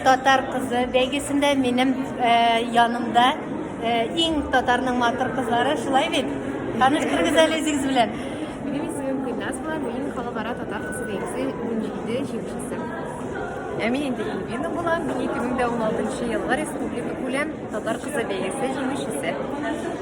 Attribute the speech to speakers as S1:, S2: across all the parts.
S1: Татар кызы бәйгесендә минем янымда иң татарның матур кызлары, шулай бит? Таныштырыгыз әле үзегез белән.
S2: Минем исемем Гөлназ була, мин халыкара татар кызы бәйгесе 17 җиңүчесе.
S3: Ә мин инде Ильвина булам, мин 2016 елгы республика күләм татар кызы бәйгесе җиңүчесе.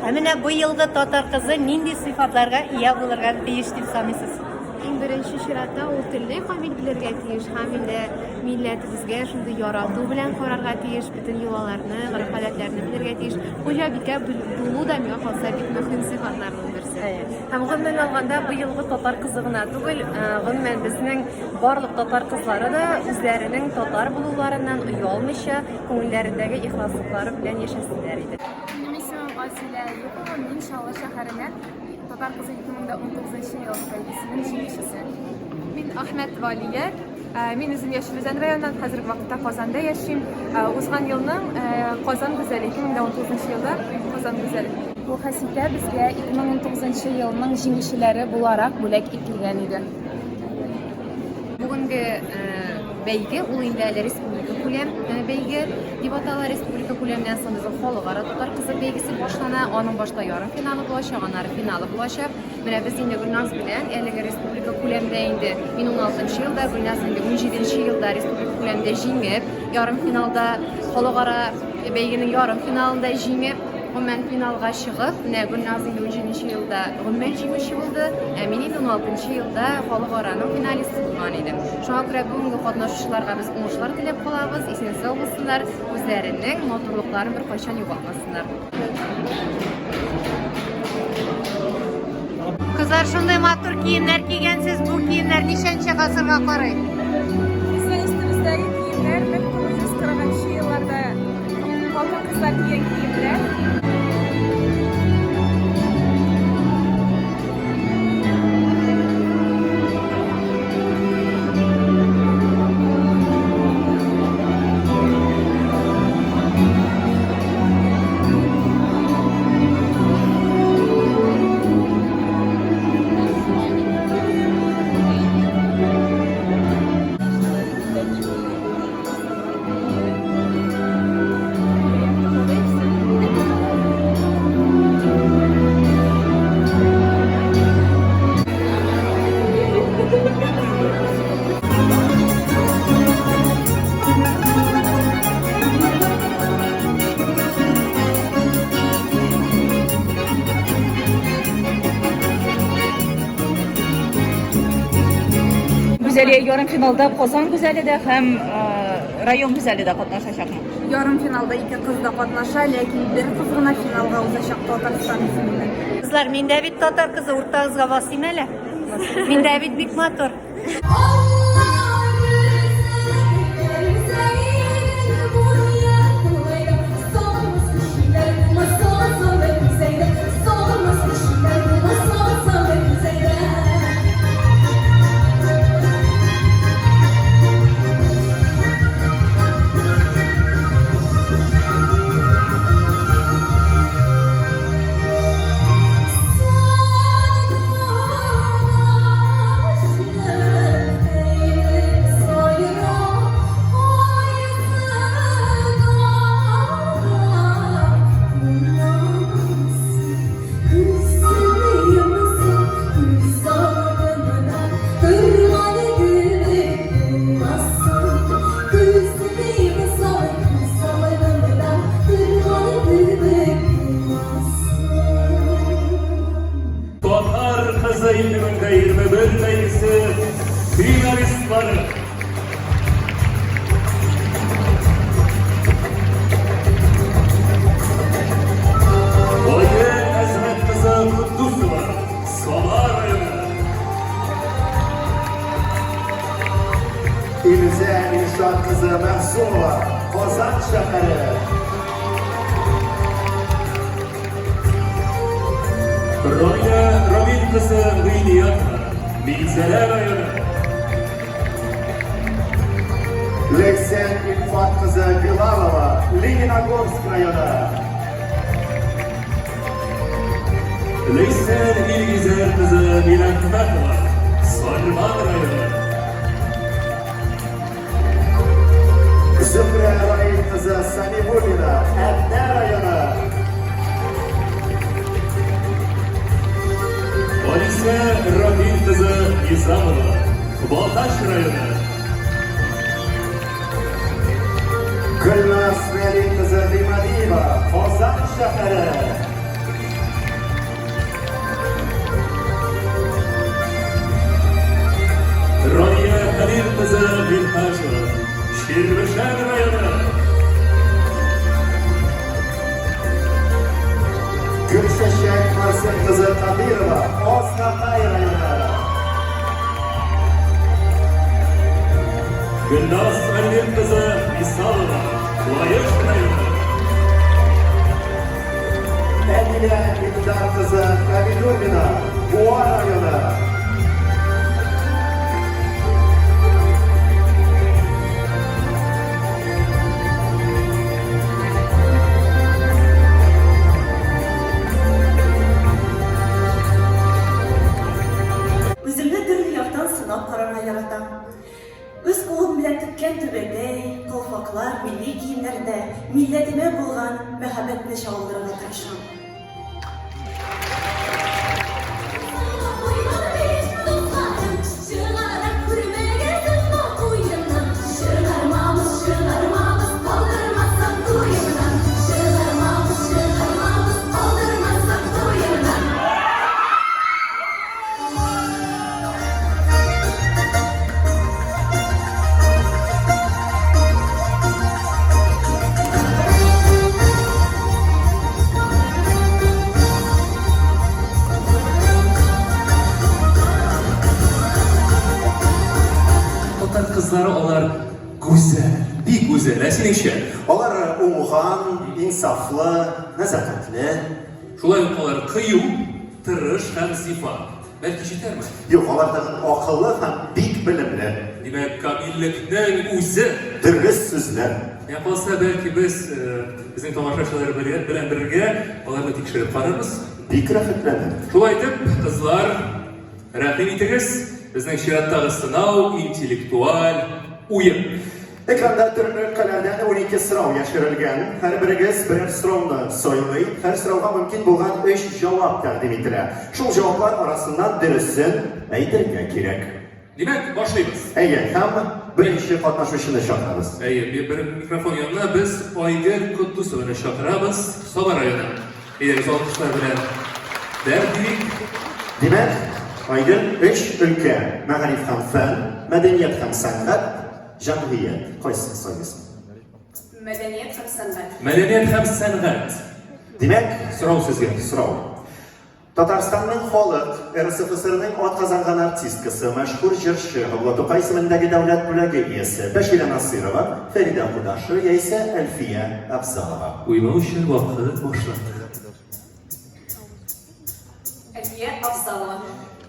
S1: Ә менә бу елгы татар кызы нинди сыйфатларга ия булырга тиеш дип саныйсыз?
S2: Иң беренче чиратта ул телне камил белергә тиеш һәм инде милләтебезгә шундый ярату белән карарга тиеш, бөтен йолаларны, гореф-гадәтләрне белергә тиеш. Хуҗабикә булу да миңа калса бик мөһим сыйфатларның берсе.
S3: Һәм гомумән алганда быелгы татар кызы гына түгел, гомумән безнең барлык татар кызлары да үзләренең татар булуларыннан оялмыйча, күңелләрендәге ихласлыклары белән яшәсеннәр иде.
S4: Минем исемем Асилә Юпова, мин Чаллы шәһәреннән. Татар кызы 2019 ел бәйгесенең җиңүчесе.
S5: Мин Ахмәтова Алия. Мин үзем Яшел Үзән районыннан, хәзерге вакытта Казанда яшим. Узган елның Казан гүзәле, 2019 елда Казан гүзәле.
S4: Бу хәситә безгә 2019 елның җиңүчеләре буларак бүләк ителгән иде.
S3: Бүгенге бәйге ул инде әле республика күләм бәйге дип атала. Республика күләменнән соң безнең халыкара татар кызы бәйгесе башлана. Аның башта ярым финалы булачак, аннары финалы булачак. Менә без инде Гөлназ белән әлеге республика күләмдә инде мин 16 елда, Гөлназ инде 17 елда республика күләмдә җиңеп, ярым финалда халыкара бәйгенең ярым финалында җиңеп, гомумән финалга чыгып, менә Гөлназ инде 17 елда гомумән җиңүче булды, ә мин инде 16 елда халыкараның финалисты булган идем. Шуңа күрә бүгенге катнашучыларга без уңышлар теләп калабыз, исән-сау булсыннар, үзләренең матурлыкларын беркайчан югалтмасыннар.
S1: Кызлар, шундый матур киемнәр кигәнсез, бу киемнәр ничәнче гасырга карый?
S4: Безнең өстебездәге киемнәр 1940 елларда хатын-кызлар кигән киемнәр.
S6: Гүзәлия ярымфиналда Казан гүзәле дә һәм район гүзәле дә катнашачакмы?
S4: Ярымфиналда ике кыз да катнаша, ләкин бер кыз гына финалга узачак Татарстан исеменнән.
S1: Кызлар, мин дә бит татар кызы, уртагызга басыйм әле. Мин дә бит бик матур.
S7: Татар кызы 2021 бәйгесе финалистлары. Ольга Әзмәт кызы Кудусова, Саба районы.
S8: Илүзә Илшат кызы Мәгъсумова, Казан шәһәре.
S7: Рамилә Рамил кызы Гыйниятова, Минзәлә районы.
S8: Ләйсән Илфат кызы Билалова, Лениногорск районы.
S7: Ләйсән Илгизәр кызы Мирәхмәтова, Сарман районы.
S8: Зөһрә Раил кызы Самигуллина, Әтнә районы.
S7: Алисә Равил кызы Низамова, Балтач районы.
S8: Гөлназ Вәли кызы Гыймадиева, Казан шәһәре.
S7: Рания Хәлил кызы Минһаҗева, Чирмешән районы.
S8: Гөлчәчәк Марсель кызы Кадыйрова, Азнакай районы.
S7: Гөлназ Альберт кызы Мисалова, Лаеш районы.
S8: Әдилә Илдар кызы Хәмидуллина, Буа районы.
S9: Үземне төрле яктан сынап карарга яратам. Үз кулым белән теккән түбәтәй, калфаклар, милли киемнәрдә милләтемә булган мәхәббәтне чагылдырырга тырышам.
S7: Татар кызлары алар гүзәл, бик гүзәл. Ә синеңчә?
S8: Алар уңган, инсафлы, нәзакәтле.
S7: Шулай ук алар кыю, тырыш һәм зифа. Бәлки җитәрме?
S8: Юк, алар тагын акыллы һәм бик белемле.
S7: Димәк, камиллекнең үзе.
S8: Дөрес сүзләр.
S7: Миңа калса, бәлки без безнең тамашачылар белән бергә аларны тикшереп карарбыз.
S8: Бик рәхәтләнеп.
S7: Шулай итеп, кызлар, рәхим итегез, безнең чираттагы сынау, интеллектуаль уен.
S8: Экранда төрле өлкәләрдән 12 сорау яшерелгән. Һәрберегез берәр сорауны сайлый. Һәр сорауга мөмкин булган өч җавап тәкъдим ителә. Шул җаваплар арасыннан дөресен әйтергә кирәк.
S7: Димәк, башлыйбыз.
S8: Әйе, һәм беренче катнашучыны чакырабыз.
S7: Әйе, бер микрофон янына без Айгөл Котдусованы чакырабыз, Саба районы. Әйдәгез, алкышлар белән тәбрик.
S8: Димәк, Айгөл, өч өлкә, мәгариф һәм фән, мәдәният һәм сәнгать, җәмгыять. Кайсысын сайлыйсың?
S4: Мәдәният һәм сәнгать.
S7: Мәдәният һәм сәнгать.
S8: Димәк,
S7: сорау сезгә.
S8: Сорау. Татарстанның халык, РСФСРның атказанган артисткасы, мәшһүр җырчы, Габдулла Тукай исемендәге дәүләт бүләге иясе Бәширә Насыйрова, Фәридә Кудашева яисә Әлфия Афзалова.
S7: Уйлау өчен вакыт башланды.
S4: Әлфия Афзалова.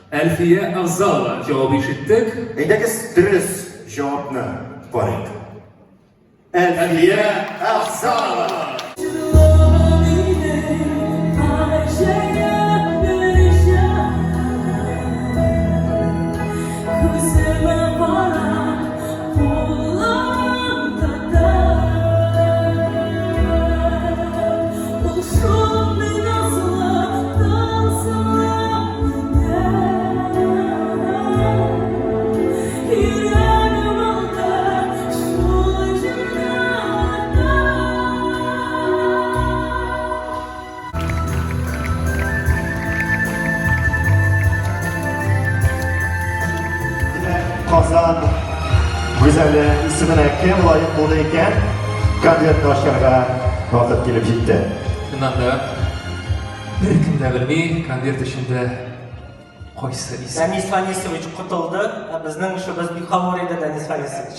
S7: Әлфия Афзалова. Җавап ишеттек.
S8: Әйдәгез, дөрес җавапны карыйк. Әлфия Афзалова. Казан гүзәле исеменә кем лаек булды икән? Конвертны ачарга вакыт килеп җитте.
S7: Чыннан да, беркем дә белми, конверт эчендә кайсы исем.
S10: Дәнис Фанисович котылды, ә безнең эшебез бик авыр иде, Дәнис Фанисович.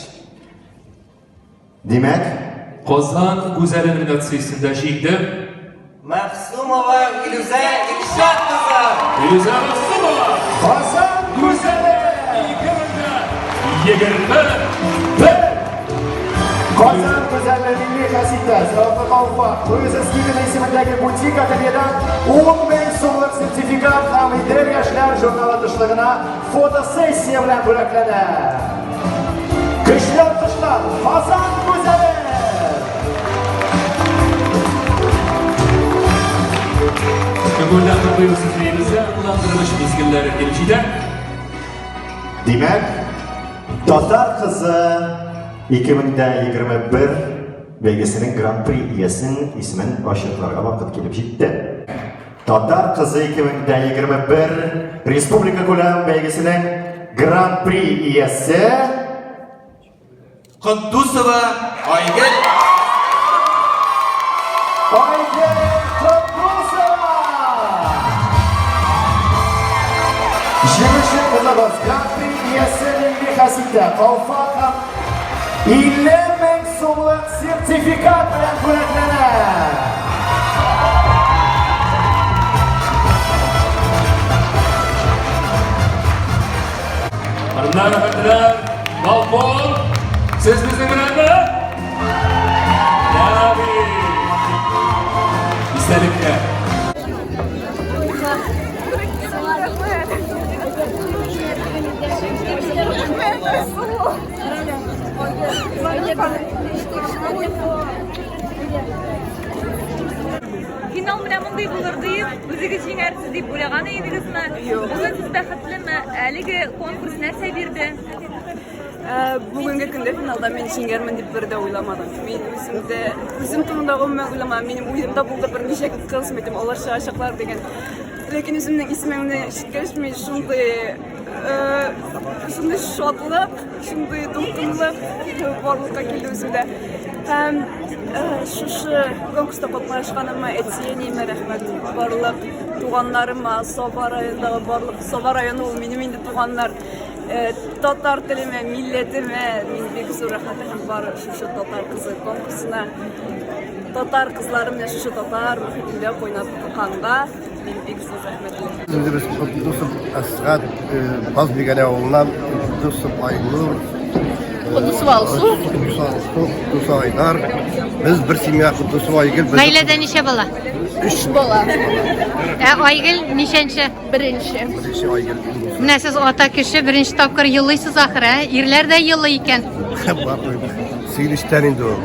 S8: Димәк,
S7: Казан гүзәле номинациясендә җиңде
S10: Мәгъсумова Илүзә Илшат кызы.
S7: Илүзә Мәгъсумова.
S8: Казан гүзәле
S7: 2021.
S8: Казан гүзәле милли гәзите, Зәвыклы калфак, Луиза Скибина исемендәге бутик ательедан 10 мең сумлык сертификат һәм Идел яшьләр журналы тышлыгына фотосессия белән бүләкләнә. Көчле алкышлар, Казан гүзәле!
S7: Гөрләп котлыйбыз сезне Кулландыргыч мизгелләре килеп җитә.
S8: Димәк, Татар кызы 2021 бәйгесенең гран-при иясен исемен ачыкларга вакыт килеп җитте. Татар кызы 2021 республика күләм бәйгесенең гран-при иясе
S11: Котдусова Айгөл.
S8: Айгөл Котдусова! Җиңүче кызыбыз Гран-при иясе Милли Хәситә Калфак һәм 50 мең сумлык сертификат белән бүләкләнә.
S7: Ханымнар, әфәнделәр, балкон, сез безнең беләнме? Яви! Истәлеккә.
S6: Финал менә мондый булыр диеп, үзегез җиңәрсез дип уйлаган идегезме?
S5: Юк.
S6: Бүген сез бәхетлеме? Әлеге конкурс нәрсә бирде?
S5: Ә, Бүгенге көндә финалда мин җиңәрмен дип бер дә уйламадым. Мин үзем дә үзем турында гомумән уйламадым. Минем уемда булды берничә кыз, мәйтәм, алар чыгачаклар дигән. Ләкин үземнең исемемне ишеткәч, мин шундый э, шундый шатлык, шундый дулкынлык барлыкка килде үземдә. Һәм э, шушы конкурста катнашканыма әти-әниемә рәхмәт, барлык туганнарыма, Саба районындагы барлык Саба районы ул минем инде туганнар. Э, татар телемә, милләтемә мин бик зур рәхмәтле һәм бары шушы татар кызы конкурсына татар кызлары менә шушы татар мохитендә кайнатканга мин бик зур рәхмәтле.
S12: Инде без Котдусов Әсгать, Баз Бигәлә авылыннан Котдусов Айнур,
S6: Котдусов Алсу.
S12: Котдусов Алсу, Котдусов Айдар. Без бер семья Котдусов Айгөл. без-
S1: Гаиләдә ничә бала?
S12: Өч
S2: бала.
S1: Ә Айгөл ничәнче?
S2: Беренче.
S12: Беренче Айгөл.
S1: Менә сез ата кеше беренче тапкыр елыйсыз ахыры, ә? Ирләр дә елый икән.
S12: Сөенечтән инде ул.